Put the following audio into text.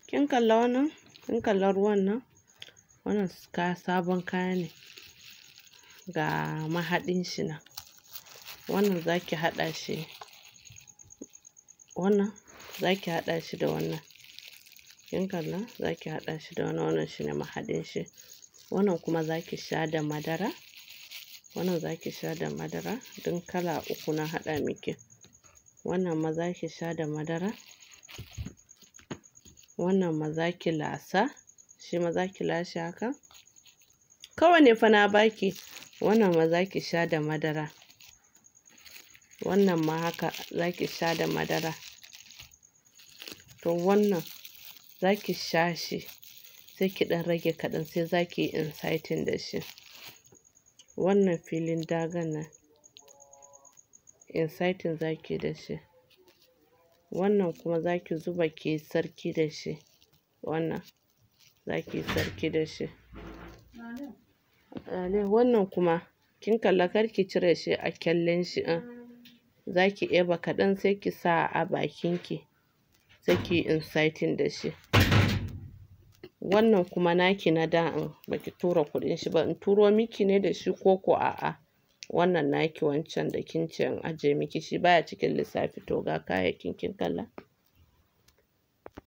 Kin kalla wannan? Kin kalla ruwan nan? Wannan sabon kaya ne. Ga mahaɗin shi nan. Wannan zaki haɗa shi. Wannan zaki haɗa shi da wannan. Kin kalla? Zaki haɗa shi da wannan. Wannan shine mahaɗin shi. Wannan kuma zaki sha da madara. Wannan zaki sha da madara. Dun kala uku na haɗa miki. Wannan ma zaki sha da madara. Wannan ma zaki lasa. Shi ma zaki lashe haka. Kawai ne fa na baki. Wannan ma zaki sha da madara. Wannan ma haka zaki sha da madara. To wannan zaki sha shi sai ki ɗan rage kaɗan sai zaki yi inciting da shi. Wannan filin dagan nan inciting zaki da shi. Wannan kuma zaki zuba ki sarki da shi. Wannan zaki sarki da shi. Wannan kuma kin kalla, kar ki cire shi a kyallen shi ɗin. Zaki ɗeba kaɗan sai ki sa a bakin ki, sai ki inciting da shi. Wannan kuma naki na da in baki tura kuɗin shi ba, in turo miki ne da shi ko ko a'a. Wannan naki wancan da kin ce in ajiye miki shi baya cikin lissafi. To ga kayayyakin, kin kalla.